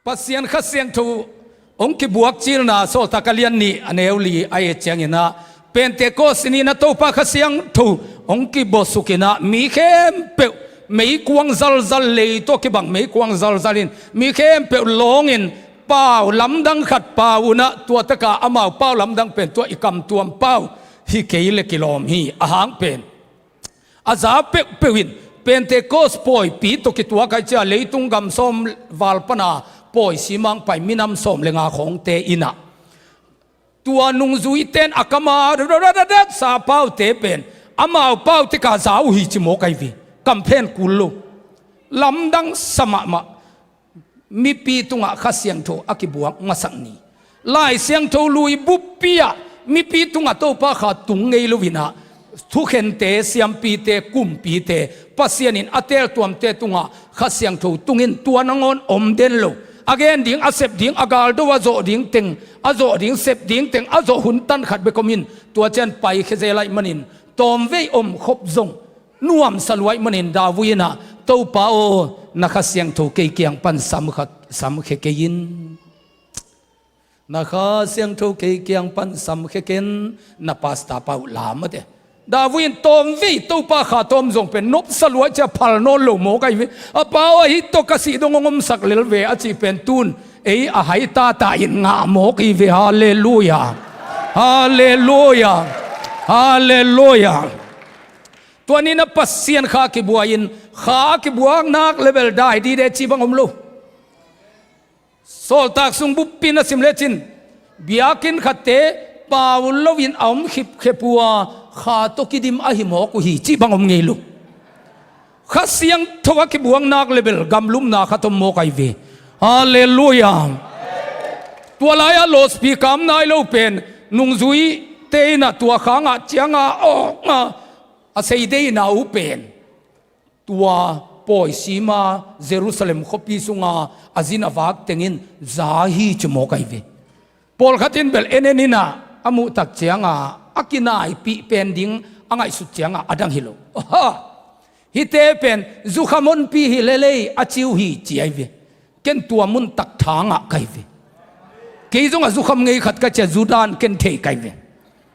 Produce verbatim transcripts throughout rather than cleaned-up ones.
Pasian Kha Siangtho hong kibuak cilna, Sawltak a lian nih a neu li a et ciangin ah, Pentecost ni-in ah Topa Kha Siangtho hong kibuasuk in ah, mi khempeuh meikuang zalzal, lei tawh kibang meikuang zalzal in mi khempeuh lawngin pau lamdang khat pau un ah, tua tak a amau pau lamdang pen tua i kamtuam pau hi kei leh kilawm hi. A hang pen a za peuhpeuh in Pentecost pawipi tawh kituak ahih ciang leitung gam sawm val pan a pawi sim a hong pai minam sawm le nga khawngte in ah, tua nungzuite in a kam a sa paute pen amau pau tek a za uh hi ci mawk ahi ve. Kam phen kul lo. Lamdang sa mahmah. Mipi tungah Kha Siangtho a kibuak masak ni. Lai Siangtho Lui buppi ah mipi tungah Topa Kha tung ngei lo in ah, thukhente, siampite, kumpite, Pasian in a teeltuamte tungah Kha Siangtho tung in, tua nangawn om den lo. A gen ding, a sep ding, a galdo a zawh ding teng, a zawh ding, sep ding teng a zawh hun tan khat bek om in, tua ciang paikhia zel ahih manin tawmvei om khop zong nuamsa lua ahih manin David in ah, Topa aw, na Kha Siangtho kei kiang pan samkhat, samkhia kei in. Na Kha Siangtho kei kiang pan samkhia ken, na pastor pa uh lam a te. David in tawmvei Topa Kha tawm zong pen nopsa lua ahih ciang phal nawn lo mawk ahi ve. A Pa aw, hih tawh ka sih dong hong omsak lel ve a cih pen tun ei a hai tata in ngah mawk hi ve. Halleluia. Halleluia. Halleluia. Tua ni-in ah Pasian Kha kibuak in, Kha kibuak nak le bel dai dide cih bang om lo. Sawltak Sung buppi na sim lecin, biakinn khatte pau lo in a om khipkhep uh a, Kha tawh kidim ahi mawk uh hi cih bang om ngei lo. Kha Siangtho a kibuak nak le bel gamlumna khat om mawk ahi ve. Halleluia. Tua lai-ah lawspi kam nai lo pen nungzuite in ah tua khang ah ciang a awk a, a sei deihna uh pen tua pawi sim a Jerusalem khuapi sung a a zin a vak teng in za hi ci mawk ahi ve. Pawlkhat in bel en en in ah a muh tak ciang a, a kinaipih pen ding a ngaihsut ciang a, a dang hi lo. Aha! Hihte pen zukham honpi hi lel ei a ci uh hi ci ahi ve. Ken tua mun tak thang ah ka hi ve. Kei zong a zukham ngei khat ka ci a, zu dan ken thei ka hi ve.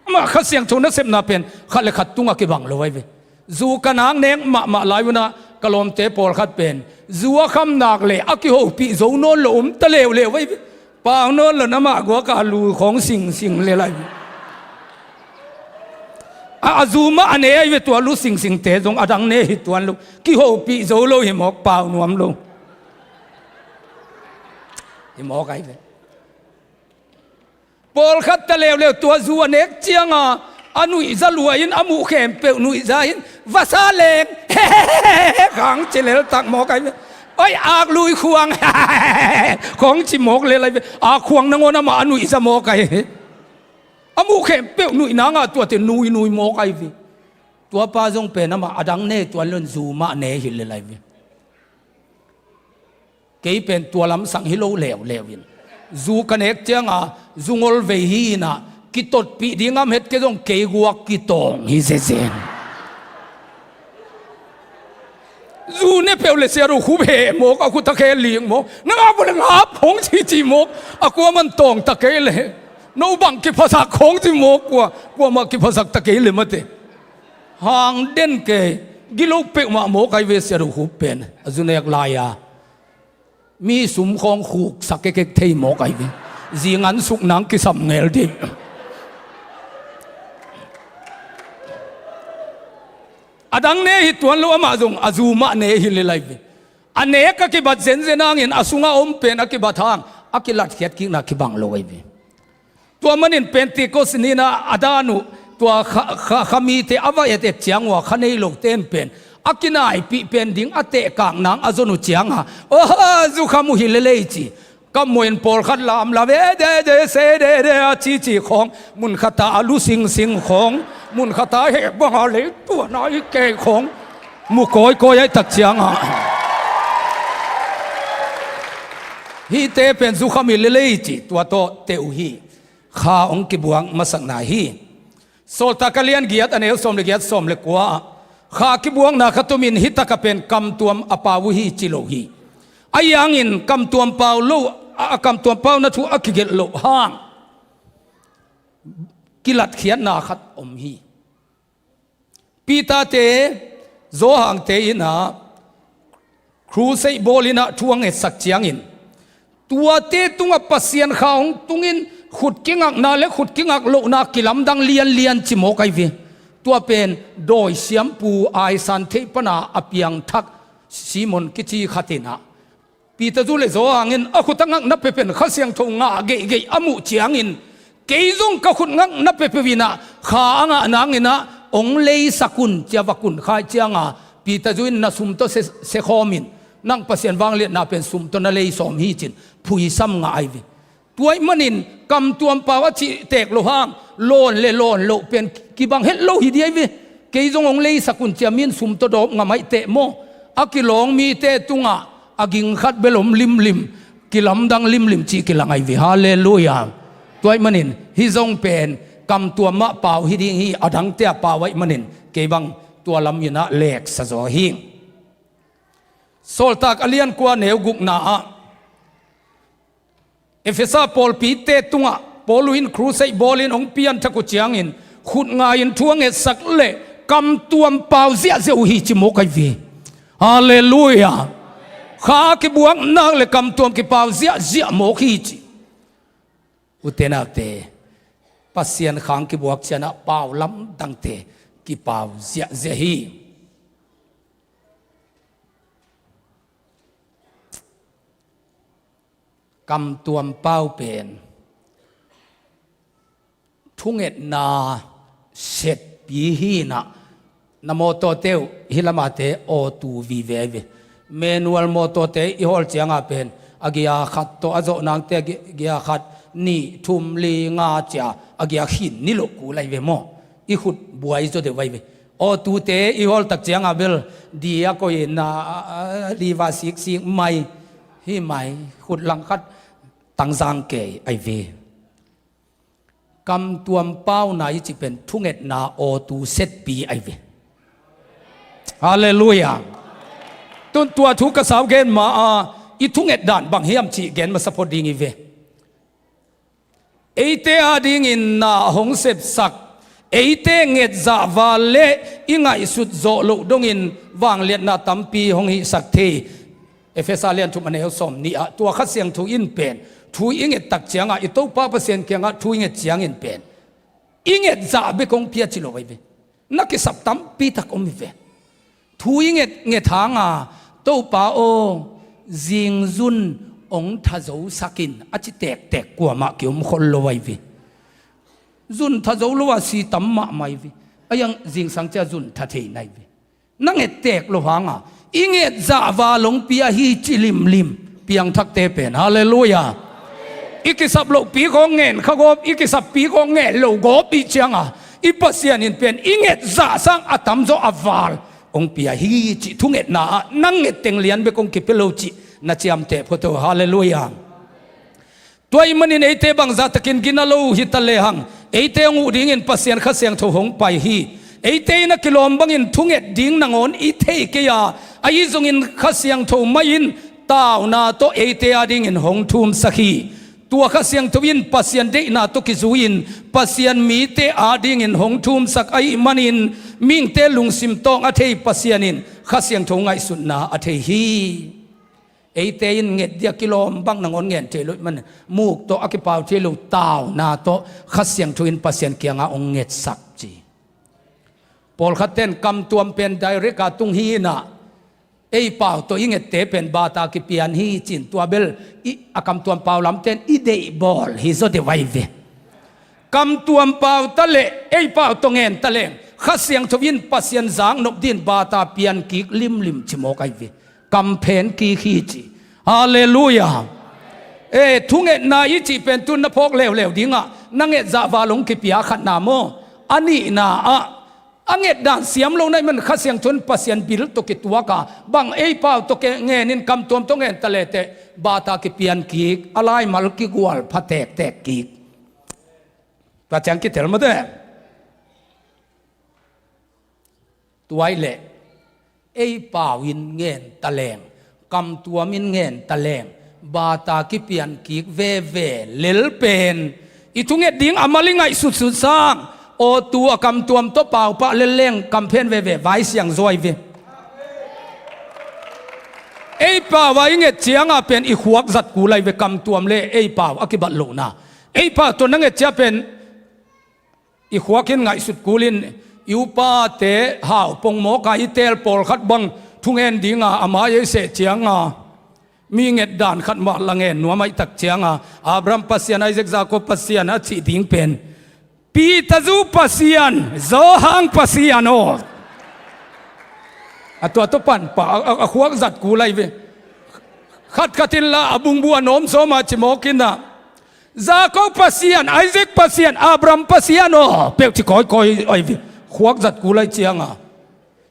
Amah Kha Siangtho nasepna pen khat le khat tungah kibang lo ahi ve. Zu ka nak nek mahmah lai un ah ka lawmte pawlkhat pen zu a kham nak le a kihopih zo nawn lo om ta leuleu ahi ve. Pau nawn lo in amah guak a lu khawng singsing le lai ve. A, a zu mah a ne ahi ve, tua lu singsingte zong a dang ne hi tuan lo. Kihopih zo lo hi mawk, pau nuam lo hi mawk ahi ve. Pawlkhat ta leuleu tua zu a nek ciang a, a nuihza lua in a muh khempeuh nuihza in vasa leng khang ci lel tak mawk ahi ve. Oi, ak lui khuang khawng ci mawk lel ahi ve. Ak khuang nangawn amah a nuihza mawk ahi ve. A muh khempeuh nuihna ngah tuate nuinui mawk ahi ve. Tua pa zong pen amah a dang ne tuan lo in zu mah ne hi lel ahi ve. Kei pen tua lamsang hi lo leuleu in, zu ka nek ciang a zu ngolvei hi in ah, kitotpih ding a om het kei zong kei guak kitawng hi zezen. Zu ne peuh le Sia Do Khup heh mawk, a khut a khe lik mawk, na ngap uh le ngap khawng ci ci mawk, a kuaman tawng ta kei le, no bang kiphasak khawng ci mawk, kua, kuamah kiphasak ta kei le mate. Hang den kei, gilo peuhmah mawk ahi ve Sia Do Khup pen, a zu nek lai-a. Mi sum khawng khuksak kekek thei mawk ahi ve. Zingan suk nang kisam ngel dih. A dang ne hi tuan lo, amah zong a zu mah ne hi lel ahi ve. A nek a kibat zenzen hangin a sungah om pen a kibat hang a kilatkhiat kikna kibang lo ahi ve. Tua manin Pentecost ni-in ah a dan uh, tua kha, kha, kha mite a va etet ciang uh a kha nei lote in pen a kinaipih pen ding a tehkak nang a zon uh ciang a, oh, zukham uh hi lel ei ci. Ka muin pawlkhat lamlam e de de se de de a cici khawng, mun khat a a lu singsing khawng, mun khat a heh bang a lei tuan a i kei khawng mu kawikawi ahi tak ciang a, hihte pen zukham hi lel ei ci, tua tawh teh uh hi. Kha hong kibuak masakna hi. Sawltak a lian giat a neu sawm le giat, sawm le kua ah, Kha kibuakna khat om in, hih tak a pen kamtuam a pau uh hi ci lo hi. Ahi hangin kamtuam pau lo a kamtuam pauna thu a kigelh loh hang kilatkhiatna khat om hi. Peter-te, Johan-te in ah crusade bawl in ah thu a ngetsak ciangin, tuate tungah Pasian Kha hong tungin khut kingakna le khut kingak lohna kilamdang lianlian ci mawk ahi ve. Tua pen dawi siampu aisan theih pana a piangthak Simon kici khat in ah, Peter zu le Johan in a khut a ngakna peuh pen Kha Siangtho ngah geihgeih a muh ciangin, kei zong ka khut ngakna peuhpeuh in ah Kha a ngah nangin ah hong leisak un ci a va kun kha ahih ciangin, Peter zu in na sum tawh se, se khawm in, nang Pasian vangliatna pen sum tawh na lei sawm hi ci-in phuisam ngah ahi ve. Tua ahih manin kamtuam pau a cih teek loh hang, lawn le lawn loh pen kibang het lo hi ding ahi ve. Kei zong hong leisak un ci a mi in sum tawh dawp ngam ahih teh maw, a kilawng mite tungah a ging khat bel om limlim, kilamdang limlim cih kilang ahi ve. Halleluiah. Tua ahih manin hih zong pen kamtuam mah pau hi ding hi, a dangte a pau ahih manin kei bang tua lam in ah leksa zaw hi. Sawltak a lian kua neu gukna ah Efesa pawlpite tungah Paul in crusade bawl in hong pianthak uh ciangin, khut ngai-in thu a ngetsak le kamtuam pau ziahziah uh hi ci mawk ahi ve. Halleluiah. Kha kibuak nak le kamtuam kipau ziahziah mawk hi ci. Ute naute, Pasian Kha hong kibuak ciangin ah pau lamdangte kipau ziahziah hi. Kamtuam pau pen thungetna setpi hi in ah, na mawtawte uh hih lamate aw tu vive ahi ve. Manual mawtawte i hawl ciangin pen a gia khat tawh a zawh nangte a gia, gia khat, nih, thum, li, nga ci a, a gia khin ni loh kul ahi ve maw. I khut buai zaw deuh ahi ve. Aw tute i hawl tak ciangin bel di a koih in ah, a, a, liva siksik mai, hi mai, khut langkhat tangzang kei ahi ve. Kamtuam pauna i cih pen thungetna aw tu setpi ahi ve. Halleluiah. Tun tua thu ka sau gen ma a, i thunget dan bang hiam cih gen masa phot ding hi ve. Eite adingin na hong sepsak, eite ngetzah val le i ngaihsut zawh loh dongin vangliatna tampi hong hihsak thei. Efesa lian thum a neu sawm nih ah, tua Kha Siangtho in pen thu i nget tak ciangin, i Topa Pasian kiangah thu i nget ciangin pen i ngetzah bek hong pia ci lo ahi ve. Na kisap tampi tak om hi ve. Thu i nget nget hangin, Topa aw, zingzun hong thazosak in, a ci tektek kuamah kiom khol lo ahi ve. Zun thazo lo a si tam mahmah hi ve. A iang zingsang ciang zun tha thei na hi ve. Na nget tek loh hangin i ngetzah val hong pia hi ci limlim piangthakte pen. Halleluiah. I kisap lohpi khawng ngen kha gawp, i kisappi khawng ngen lo gawp i ciangin, i Pasian in pen i ngetzah sang a tamzaw a val hong pia hi cih thungetna ah, nang nget teng lian bek hong kipia lo cih na ciamteh phot uh. Halleluiah. Tua ahih manin eite bangzah takin gina lo hi ta lehang, eite hong uh dingin Pasian Kha Siangtho hong pai hi. Eite in a kilawm bangin thunget ding nangawn i thei kei a, ahi zongin Kha Siangtho mah in tauna tawh eite adingin hong thumsak hi. Tua Kha Siangtho in Pasian deihna tawh kizui-in Pasian mite adingin hong thumsak ahih manin, mihingte lungsim tawng a thei Pasian in Kha Siangtho ngaihsutna a thei hi. Eite in nget dia kilawm bang nangawn ngen thei lo ahih manin, muk tawh a kipau thei lo tauna tawh Kha Siangtho in Pasian kiangah hong ngetsak ci. Pawlkhatte in kamtuam pen direct a tung hi in ah, ei pau tawh i ngette pen bata kipian hi ci-in, tua bel i, a kamtuam pau lamte in i deihbawl hi zaw deuh ahi ve. Kamtuam pau ta leh ei pau tawh ngen ta leng, Kha Siangtho in Pasian zaknop dingin bata pian kik limlim ci mawk ahi ve. Kam phen kik hi ci. Halleluiah. E, thungetna i cih pen tun na phawk leuleu dingah, na ngetzah val hong kipia khatna maw. A nihna ah, a nget dan siam lo na hih man Kha Siangtho in Pasian bil tawh kituak a, bang ei pau tawh ke ngenin kamtuam tawh ngen ta lehteh, bata kipian kik, a laimal kigual pha tektek kik. Tua ciang kitel mawte. Tua ahih leh ei pau in ngen ta leng, kamtuam in ngen ta leng, Bata kipian kik veve lel pen i thunget ding a mal i ngaihsutsut sang, aw tu a kamtuam tawh paupah lel leng kamphen veve vai siang zuai ve. Ei pau a i nget cianga pen i khuak zat kul ai ve, kamtuam le ei pau a kibat lohna. Ei pau tawh na nget cia pen i khuak in ngaihsut kulin i upate hau pongmawka i teel pawlkhat bang thungen dinga a mai ei seh cianga mi nget dan khat mah la ngen nuam aih tak cianga Abraham Pasian, Isaac, Jacob Pasian a cih ding pen Peter zu Pasian, Johan Pasian aw. A tua tawh panpah a, a, a khuak zat kul ai ve. Khatkhat in la a bungbu a nawm sawma cimawk inah Jacob Pasian, Isaac Pasian, Abraham Pasian aw peuh ci kawikawi ai ve. Khuak zat kul ai cianga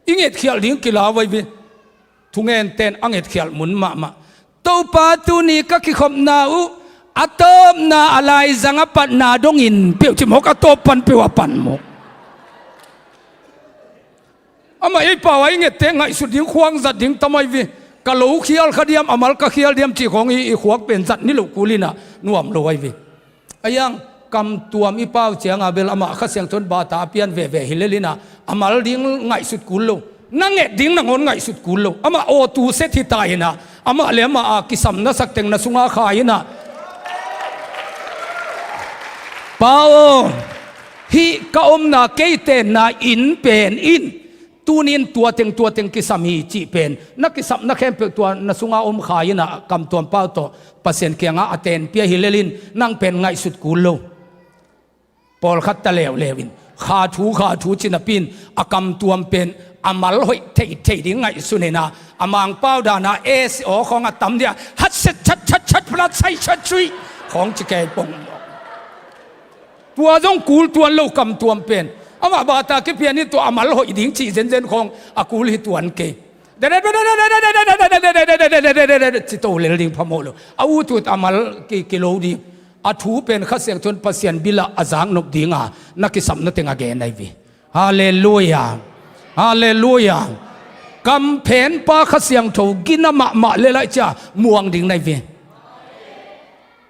i ngetkhialh ding kilau ai ve. Thungenten a ngetkhialh mun mahmah. Topa tuni ka kikhopna uh a tawpna a laizang a patna dongin peuh cimawk a tawp pan peuh a pan mawk. Amah ei pau a i ngette ngaihsut ding khuang zat ding tam ai ve. Ka lo khial kha diam a mal ka khial diam cih khawng i, i khuak pen zat ni loh kul inah nuam lo ai ve. A iang kamtuam i pau cianga bel amah Kha Siangtho in bata a pian veve hi lel inah a mal ding ngaihsut kul lo. Na nget ding nangawn ngaihsut kul lo. Amah aw tu set hi ta inah amah le amah a kisamna sak teng na sunga kha inah Pau aw, hih ka omna kei tenna inn pen in tunin tua teng tua teng kisam hi cih pen na kisapna khempeuh tua na sunga om kha inah kamtuam pau tawh Pasian kiangah a tenpia hi lelin nang pen ngaihsut kul lo. Pawlkhat ta leuleu in kha thu kha thu ci napi in a kamtuam pen a mal hoih theithei ding ngaihsun inah a mangpau dana esi aw khawng a tam dia hatset chat chat chat plat sai chat cui khawng ci kei pong. Tua zong kul tuan lo kamtuam pen amah bata kipian in tua a mal hoih ding cih zenzen khawng a kul hi tuan kei. Ci to lel ding phamawh lo. A utut a mal ki, kilo ding. A thu pen Kha Siangtho in Pasian bilah a zaknop dinga na kisapna teng a gen ai ve. Halleluia. Halleluia. Kamphenpa Kha Siangtho gina mahmah lel ai cia muang ding nai ve.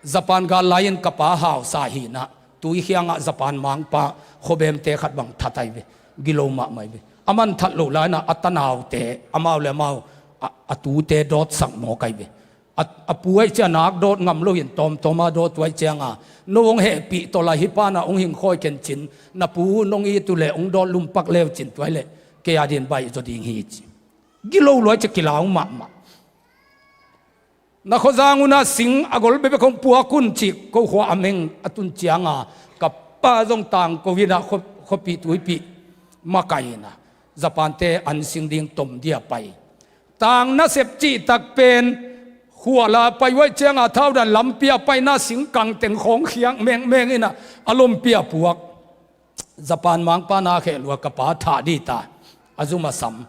Japan gal lai-in ka pa hausa hinah tui khiangah Japan mangpa khuabemte khat bang that ai ve. Gilo mahmah ai ve. A man that loh lai-inah a tanaute amau le amau a, a tute dawtsak mawk ai ve. A, a pu aih cia nak dawt ngam loin tawmtawma dawt uh aih cianga no hong hehpih tawh la hi pana hong hingkhawi kencin na pu nong it uh leh hong dawt lumpak leu cin tuai leh kei a din baih zaw ding hi ci. Gilo luai cia kilau mahmah. Na khuazang unah sing a gol bebek hong puak un cih ko khua a meng a tun cianga ka pa zong tangko inah khuapih tuipih makai inah Japan-te an sing ding tom dia pai. Tang nasep cihtak pen khuala pai uaih cianga thaudan lampi a paina singkang teng khawng khiak mengmeng inah a lompi a puak. Japan mangpa na khehlua ka pa thah dita a zum a sam.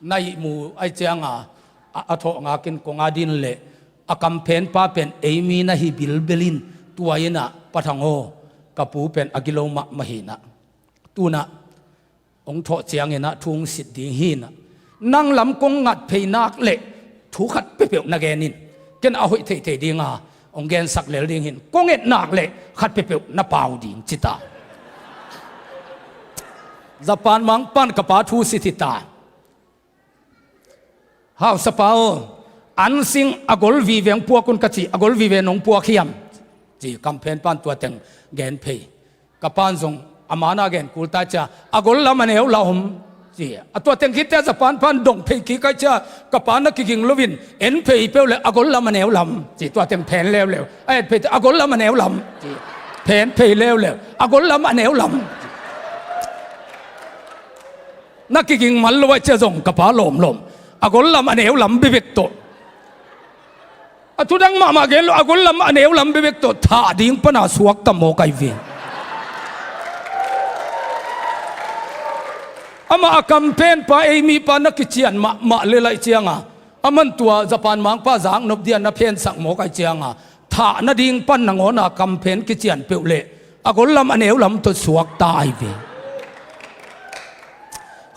Na ihmu aih cianga a, a thawh ngakin kong a din leh a kamphenpa pen eimi na hi bilbel in tua inah pathang aw ka pu pen a gilo mahmah hinah. Tunah hong thawh cianginah thu hong sit ding hinah nang lam kong ngat phei nak leh thu khat peuhpeuh na gen in ken a hoih theithei dinga hong gensak lel ding hin kong et nak leh khat peuhpeuh na pau ding cita. Japan mangpan ka pa thu sit hita. Hausapa aw, an sing a gol vive hong puak un ka ci, a gol vive nong puak hiam? Ci kamphenpan tua teng gen phei. Ka pan zong a mana gen kulta cia a gol lam a neu lam ci. A tua teng khitte Japan pan dong phei kik ai cia ka pa na kiging loin en phei peuh le a gol lam a neu lam ci tua teng phen leuleu. A et phei a gol lam a neu lam ci. Phen phei leuleu a gol lam a neu lam ci. Na kiging man lo ai cia zong ka pa lawmlawm a gol lam a neu lam bebek tawh. A thudang mahmah gen lo a gol lam a neu lam bebek tawh thah ding pana suakta mawk ai ve. Amah a kamphenpa eimipa na kician mahmah lel ai cianga a man tua Japan mangpa zaknop dia na phensak mawk ai cianga thah nading pan nangawna kamphen kician peuh leh a gol lam a neu lam tawh suakta ai ve.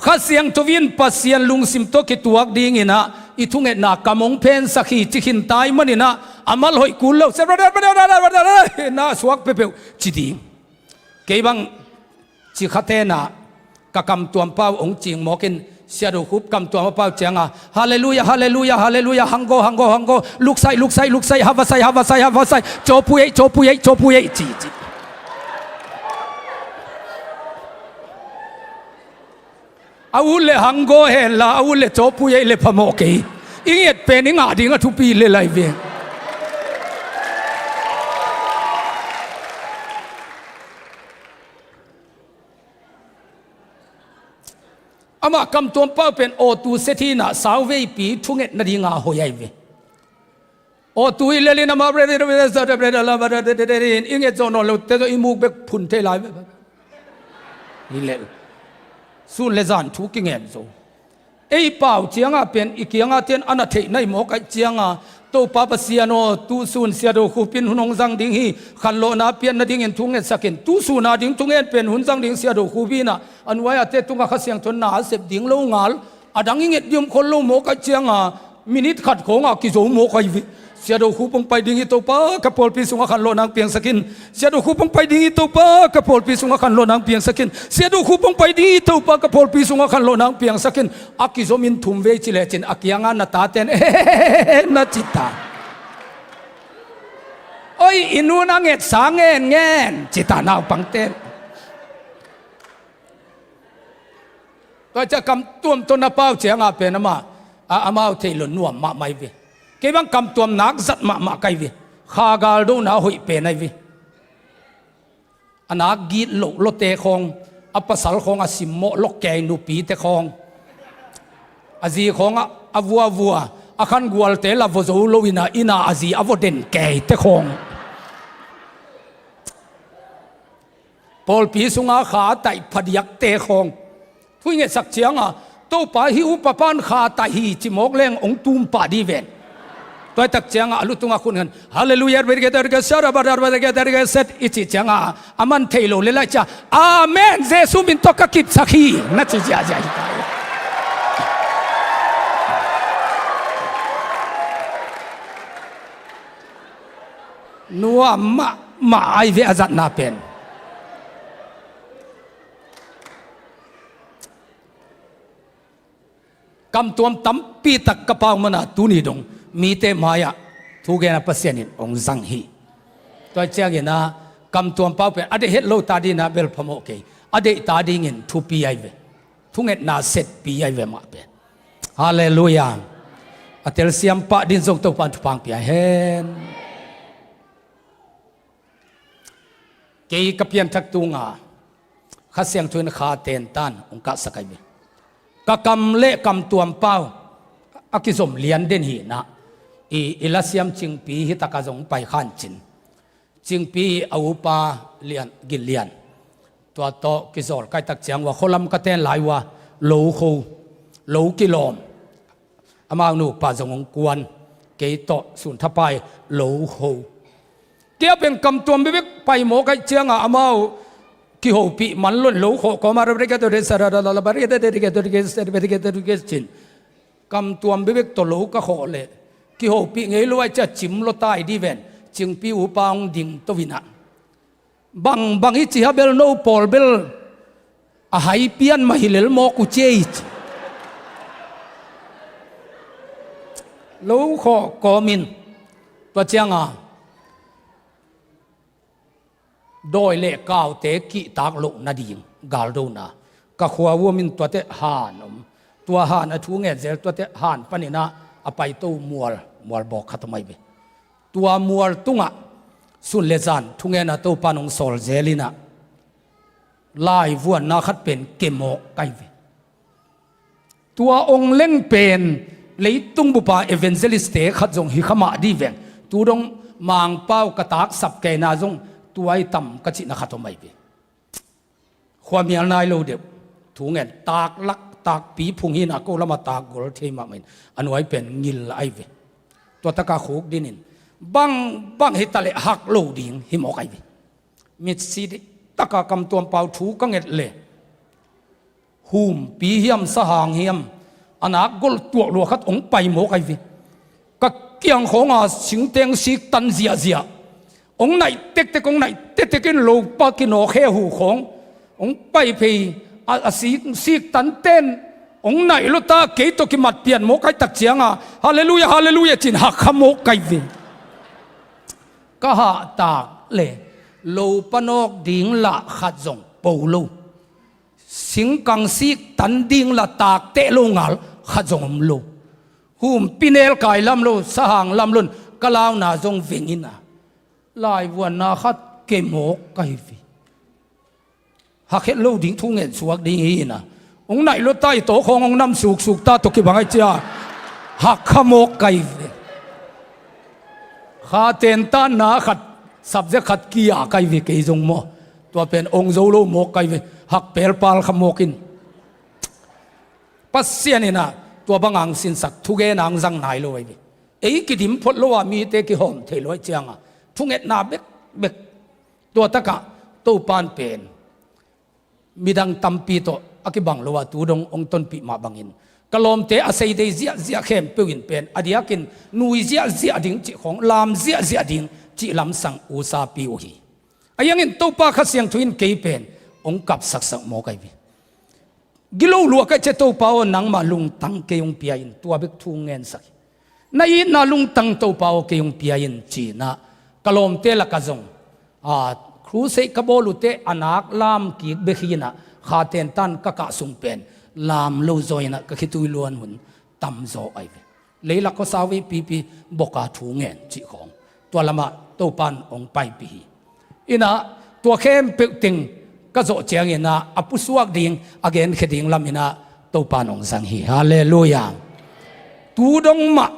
Kha Siangtho in Pasian lungsim tawh kituak dingin ah i thungetna kam hong phensak hi ci khin tai manin ah a mal hoih kul lo, na suak peuhpeuh ci ding. Kei bang ci kha ten ah ka kamtuam pau hong cing mawk in, Sia Do Khup kamtuam a pau cianga, "Halleluia, halleluia, halleluia, hanggo, hanggo, hanggo, luksai, luksai, luksai, havasai, havasai, havasai, cawpui ei, cawpui ei, cawpui ei," ci, ci. A ut le hanggo hen la, a ut le cawpui ei le phamawh kei. I nget pen i ngah ding a thupi le lai ve. Amah kamtuam pau pen awtu set hi in ah sauveipi thunget nadinga hoih ai ve. Awtu i lel in amah i nget zawh nawn lote i muk bek phun thei lai ve. I lel. Sun le zan thu kingen zo. Ei pau cianga pen i kianga ten a na theih nai mawk aih cianga, Topa Pasian aw, tusun Sia Do Khup in hun hong zang ding hi, khanlawhna pian nadingin thungetsak in, tusun a ding thungen pen hun zang ding Sia Do Khup in ah, a nuai-a te tunga Kha Siangtho in na a sep ding lo ngal, a dang i nget ding om khol lo mawk aih cianga, minit khat khawngah kizo mawk ai ve. Sia Do Khup hong pai ding hi Topa, ka pawlpi sungah khanlawhna hong piangsak in. Sia Do Khup hong pai ding hi Topa, ka pawlpi sungah khanlawhna hong piangsak in. Sia Do Khup hong pai ding hi Topa, ka pawlpi sungah khanlawhna hong piangsak in. A kizom in thum vei ci lecin a kianga na taten na ci ta. Oi, i nun a ngetsa ngen ngen ci ta naupangten. Tua cia kamtuam tawh na pau cianga pen amah a, amau thei lo nuam mahmah ai ve. Kei bang kamtuam nak zat mahmah kai ve. Kha galdona hoih pen ai ve. A nak git loh lote khawng, a pasal khawng a simmawh loh kei nupite khawng, a zi khawng a, a vuavua, a khan gualte la vua zo lo ina, ina a zi a vua den keite khawng. Pawlpi sunga kha taih phadiakte khawng. Thu i ngetsak cianga, Topa hi upa pan kha taih hi ci mawk leng hong tum pah di ven. Tuaitak cianga a lutunga khun khan, "Halleluia, set," i cih cianga a man thei lo le lai cia, "Amen, Jesu min tawh ka kipsak hi," na ci ziahziah hi ta. Nuam mahmah ai ve a zatna pen. Kamtuam tampi tak ka pau mana tuni dong mite mai-ah thugena Pasian in hong zang hi. Tua ciangin ah kamtuam pau pen a deih het lo ta dingin ah bel phamawh kei, a deih ta dingin thupi ai ve. Thungetna setpi ai ve mah pen. Halleluia. A telsiam pah dingin zong Topa in thupha hong pia hen. Kei ka pianthak tunga Kha Siangtho in kha tentan hong kahsak ai ve. Ka kam le kamtuam pau a kizom lian den hi nah. I, i lasiam Cingpi hi taka zong pai khan cin. Cingpi a upa lian, gil lian. Tua tawh kizawl kaitak ciang ua khualam ka ten lai ua lo kho, lo kilawm. Amau nupa zong hong kuan, kei tawh sunthapai lo ho. Kei a pen kamtuam bebek pai mawk aih cianga amau kihopih man lon lo khawh kawma cin. Kamtuam bebek tawh lo ka khawh leh kihopih ngei lo aih cia cim lo tai di ven. Cingpi upa hong ding to vinah. Bangbang i cih a bel no pawl bel a hai pian mah hi lel mawk uh ci ei ci. Lo khawh kawmin tua cianga dawi le kaute kihtak loh nading galdona ka khua uamin tuate han om. Tua han a thu ngen zel tuate han paninah a paito mual, mual bawk khat om ai ve. Tua mual tungah sun le zan thungena Topa in hong sawl zel inah laivuanna khat pen kemawh kai ve. Tua ong leng pen leitung bupa evangelist-te khat zong hi kha mah di veng. Tu dong Mangpau ka taksap keina zong tuai tam ka cihna khat om ai ve. Khuamial nai lo deuh. Thu ngen taklak takpi phung hinah ko lama takgol thei mahmah in a nuai pen ngil ai ve. Tua taka khuk dinin bang bang hi taleh hak lo ding hi mawk ai ve. Mitsi dih taka kamtuam pau thu ka nget le Humpi hiam, sahang hiam, a nak gol tuak lua khat hong pai mawk ahi ve. Ka kiang khawnga singteng sik tan ziahziah, hong naih tektek, hong naih tektek in lopa kinawk hehu khawng hong pai phei. A, a sik, sik tan ten hong naih lua ta, kei tawh kimat pian mawk ahi tak cianga, halleluia, halleluia, cin hak kha mawk ahi ve. Ka hahtak le lopa nawk ding lah khat zong po lo. Singkang sik tan ding lah takteh lo ngal khat zong om lo. Humpi nelkai lam lo, sahang lam lo in ka launa zong veng in a, laivuanna khat ke mawk ahi ve. Hak het lo ding thu ngen suak ding hi in a, hong naih lua ta, i tawkhawng hong nam suksuk ta tawh kibang ahi cia, hak kha mawk ahi ve. Kha tentanna khat, subject khat kia ahi ve, kei zong maw. Tua pen hong zo lo mawk ahi ve, hak pelpal kha mawk in. Pasian in a, tua banga hong sinsak thugen a hong zang nai lo ahi ve. Ei kidim phot lo a, mite kihawm thei lo ahi cianga, thungetna bekbek. Tua takah Topan pen midang tampi tawh a kibang lo a, tu dong hong tonpih mah bangin, ka lawmte a seidei ziahziah khempeuh in pen a diakin nui ziahziah ding cih khawng, lam ziahziah ding cih lamsang usapi uh hi. Ahi hangin Topa Kha Siangtho in kei pen hong kapsaksak mawk ahi ve. Gilo lua ka hih ciang, Topa aw, nangmah lungtang kei hong pia in, tua bek thu ngensak hi. Na itna lungtang, Topa aw, kei hong pia in, ci-in ah ka lawmte lakah zong, a, crusade ka bawl uh teh a nak lam kik bek hi in ah, kha tentan ka kah sung pen lam lo zaw in ah ka khitui luan hun tamzaw ahi ve. Leilak khuasau veipipi bawka thu ngen cih khawng, tua lamah Topan hong paipih hi. In ah tua khempeuh teng ka zawh ciangin ah a pusuak ding, a genkhia ding lam in ah Topan hong zang hi. Halleluia. Tu dong mah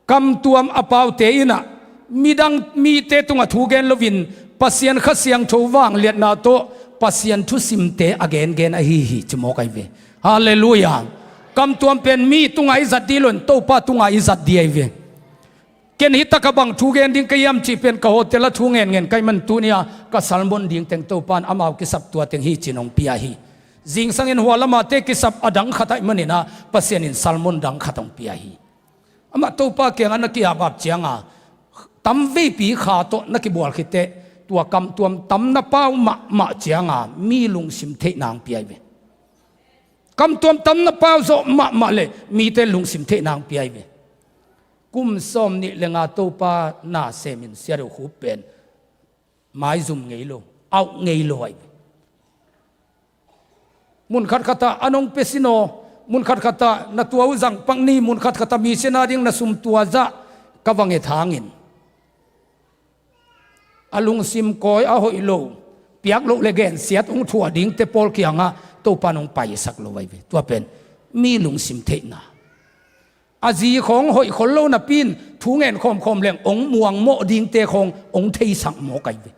kamtuam a paute in ah midang mite tungah thu gen loin Pasian Kha Siangtho vangliatna tawh Pasian thusimte a gengen ahi hi, ci mawk ahi ve. Halleluia. Kamtuam pen mi tungah i zat ding lo in, Topa tungah i zat ding ahi ve. Ken hi takah bang thu gen ding ka hiam cih pen ka hotel ah thu ngenngen ka hih man, tuni-a ka sermon ding teng Topan amau kisap tua teng hi, ci-in hong pia hi. Zingsangin hua lamate kisap a dang khat ahih manin ah Pasian in sermon dang khat hong pia hi. Amah Topa kiangah na ki-apap cianga tamveipi kha tawh na kibual khit teh, tua kamtuam tamna pau mahmah cianga mi lungsim theihna hong pia hi ve. Kamtuam tamna pau zawh mahmah le mite lungsim theihna hong pia hi ve. Kum sawm nih le nga Topa na semin Sia Do Khup pen maizum ngei lo, auh ngei lo ahi ve. Mun khatkhatah a nong pia sin aw, mun khatkhatah na tua uh zang pak ni, mun khatkhatah mission a ding na sum tua zah ka va nget hangin, a lungsim kawi a hoih lo, piak loh le gensiat hong thuah dingte pawl kiangah Topan hong paisak lo ahi ve. Tua pen mi lungsim theihna. A zi khawng hoih khol lo napi in thu ngen khawmkhawm leng hong muangmawh dingte khawng hong theisak mawk ahi ve.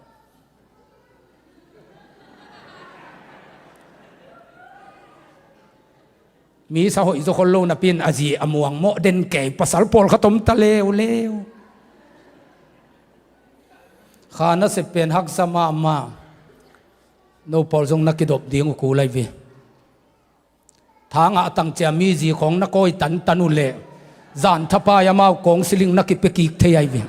Mi sa hoih zaw khol lo napi in a zi a muangmawh den kei pasal pawlkhat om ta leuleu. Kha nasep pen haksa mahmah. No pawl zong na kidop ding uh kul ahi ve. Thangah a tang cia mi zi khawng na kawi tantan uh leh zan thapai amau kawng siling na kipia kik thei ahi ve.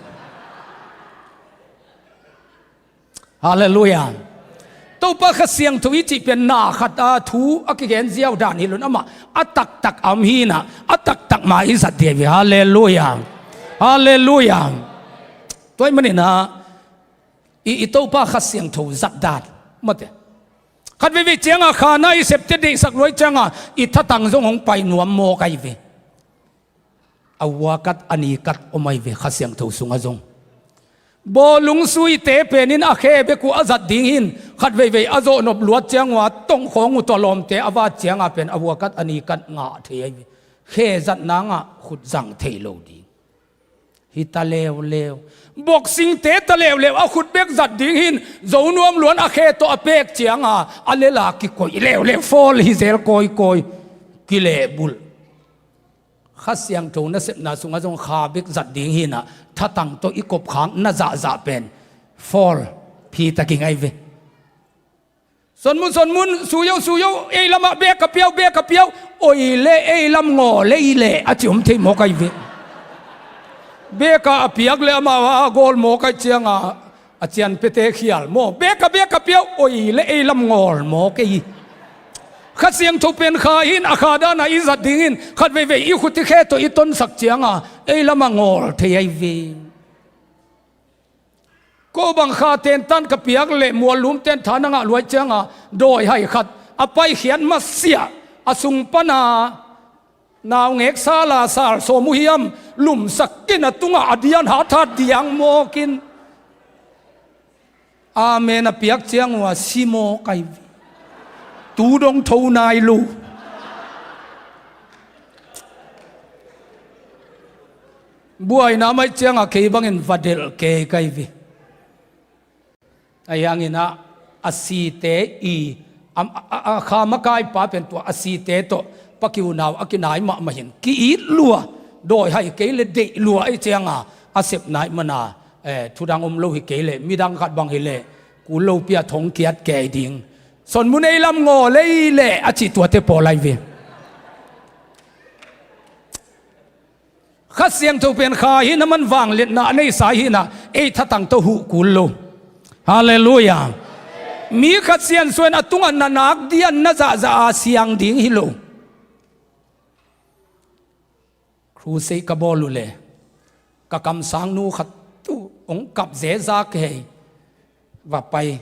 Halleluia. Topa Kha Siangtho i cih pen na khat a thu a kigen ziau dan hi lo in, amah a taktak a om hi in ah, a taktak ma i zat ding ahi ve. Halleluia. Halleluia. Tua ahih manin ah i, i Topa Kha Siangtho zat dan mate. Khat veivei cianga kha na i septe deihsak lua cianga i thatang zong hong pai nuam mawk ahi ve. A vua kat a ni kat om ahi ve Kha Siangtho sungah zong. Bawlung suite penin a khe bek uh a zat ding hi in, khat veivei a zawhnop luat ciang uh a tongkhawng uh tawh lawmte a vat cianga pen a vua kat a ni kat ngah thei ahi ve. Khe zat nangah khut zang thei lo ding. Hi ta leuleu. Boxingte ta leuleu a khut bek zat ding hi in, zo nuam luan a khe tawh a pek cianga a lela kikoih leuleu, fawl hi zel kawikawi, kilehbulh. Kha Siangtho nasepna sungah zong kha bek zat ding hi in ah, thatang tawh i kopkhak na zahzah pen fawl phi takin ahi ve. Sonmun, Sonmun, suyo, suyo, ei lamah bek a piau, bek a piau, oi le ei lam ngaw lei le a ci om thei mawk ahi ve. Bek a piak le amah a gawl mawk ahi cianga a cianpiate khial maw, bek a bek a piau, oi le ei lam ngawl mawk ei. Kha Siangtho pen kha hi-in a kha dana i zat dingin khat veivei i khut i khe tawh i tonsak cianga ei lamah ngawl thei ahi ve. Ko bang kha tentan ka piak leh muallum ten tha na ngah luai cianga dawi hai khat a paikhiat masiah a sung pana naungek sala sal sawm uh hiam lumsak in a tungah a dian hathat diang mawkin amen a piak ciang uh a si mawk ahi ve. Tu dong tho nai lo. Buaina mai cianga kei bangin va delh kei kai ve. Ahi hangin ah a site i a, a, a, a kha makaipa pen tua a site tawh pa kiunau a kinai mahmah hin ki-it lua, dawi hai kei le deih lua ahi cianga a sep nai mana, eh, thudang om lo hi kei le midang khat bang hi le kul lopi a thong kiat kei ding. Sonmun ei lam ngaw lei le a cih tuate pawl ahi ve. Kha Siangtho pen kha hi-in a man vangliatna a neisa hi-in ah ei thatang tawh huh kul lo. Halleluiah. Mi khat siansuan a tungah na nak dian na zahzah a siang ding hi lo. Crusade ka bawl uh le ka kamsang nu khat tu hong kap zeza kei va pai.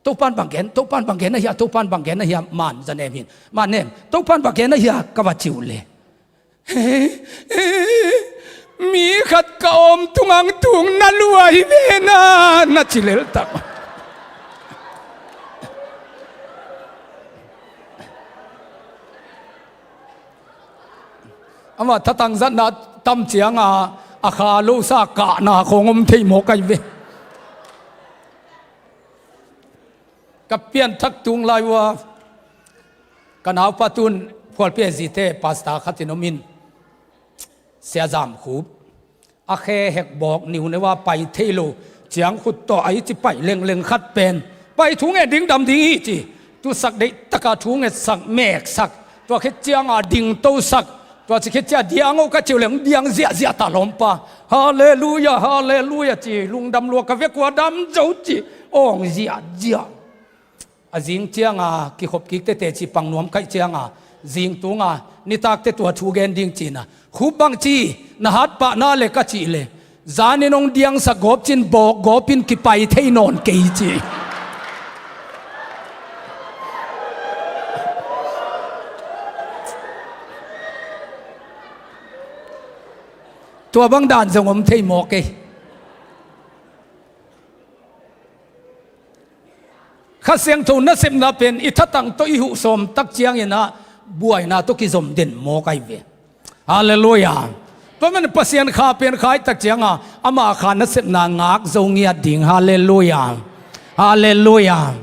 Topan bang gen, Topan bang gen ahia, Topan bang gen ahia, man za nem hin. Man nem, Topan bang gen ahia ka va ci uh le. Mi khat ka om tungang tung na lua hi ve na, na ci lel tak. Amah thatang zatna tam cianga a kha losa kahna khawng om thei mawk ahi ve. Ka pianthak tung lai uh a ka naupa tun phualpi a zite pasta khatin om in, Sia Zam Khup. A khe hek bawk niuneu a pai thei lo ciang khut tawh a i ci pai lengleng khat pen pai thu ngen ding dam ding hi ci. Tusak deih taka thu ngetsak meksak, tua khit cianga dingtosak, tua ci khit cianga diang o ka ciu leng diang ziahziah ta lawmpa. Halleluiah, halleluiah ci, lungdam lua ka vek ua dam zo ci, awng ziahziah. A zing cianga kikhop kik tete ci pang nuam kaih cianga zing tunga nitakte tua thu gen ding cina, Khup bang ci, na hat pahna le ka cih le zanin hong diangsak gawp cin bawk gawpin kipai thei nawn kei ci. Tua bang dan zong om thei mawk ei. Kha Siangtho nasepna pen i thatang tawh i huh sawm tak ciangin ah buaina tawh kizom den mawk ahi ve. Halleluiah. Tua man Pasian kha pen khai tak cianga ama kha nasepna ngak zo ngiat ding. Halleluiah. Halleluiah.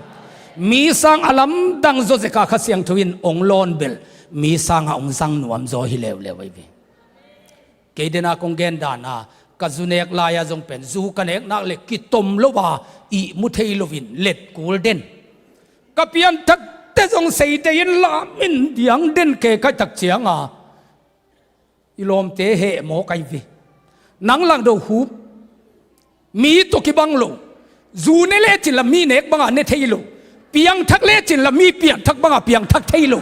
Mi sang a lamdang zaw zeka Kha Siangtho in ong lawn bel mi sanga ong zang nuam zaw hi leuleu ahi ve. Kei dena kong gen dana ka zu nek lai-a zong pen zu ka nek nak le kitom lo a ihmu thei loin let kul den. Ka pianthakte zong seidei in lam in diang den kei kai tak cianga i lawmte heh mawk ahi ve. Nang langdo Khup. Mi tawh kibang lo. Zu ne lecin la mi nek banga ne thei lo. Piangthak lecin la mi piangthak banga piangthak thei lo.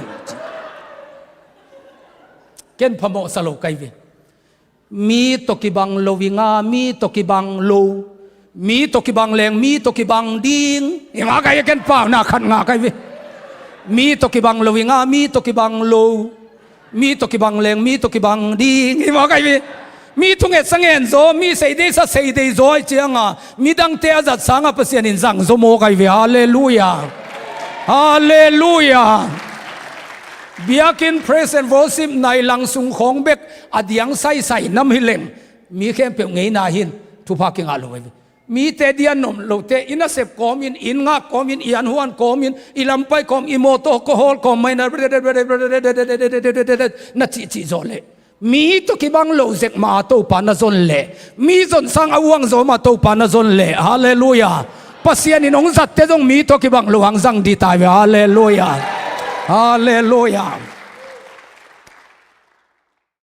Ken phamawhsa lo kai ve. Mi tawh kibang lo i nga, mi tawh kibang lo. Mi tawh kibang leng, mi tawh kibang ding. I nga kai ken pau na khat nga kai ve. Mi tawh kibang lo i nga, mi tawh kibang lo. Mi tawh kibang leng, mi tawh kibang ding hi mawk ahi ve. Mi thungetsa ngen zaw, mi seideisa seidei zaw ahi cianga midangte a zat sanga Pasian in zang zaw mawk ahi ve. Halleluiah. Halleluiah. Biakinn praise and worship nai lang sung khawng bek a diang saisai nam hi leng mi khempeuh ngeina hin thupha kingah lo ahi ve. Mite dian nom lote, i nasep kawmin, i inn ngak kawmin, i anhuan kawmin, i lampai kawm, i mawtaw kahawl kawm maina na cihcih zawh leh mi tawh kibang lo zek ma a Topa na zon leh, mi zon sang a uang zaw ma a Topa na zon leh. Halleluiah. Pasian in hong zatte zong mi tawh kibang lo hang zang ding ta hi ve. Halleluiah. Halleluiah.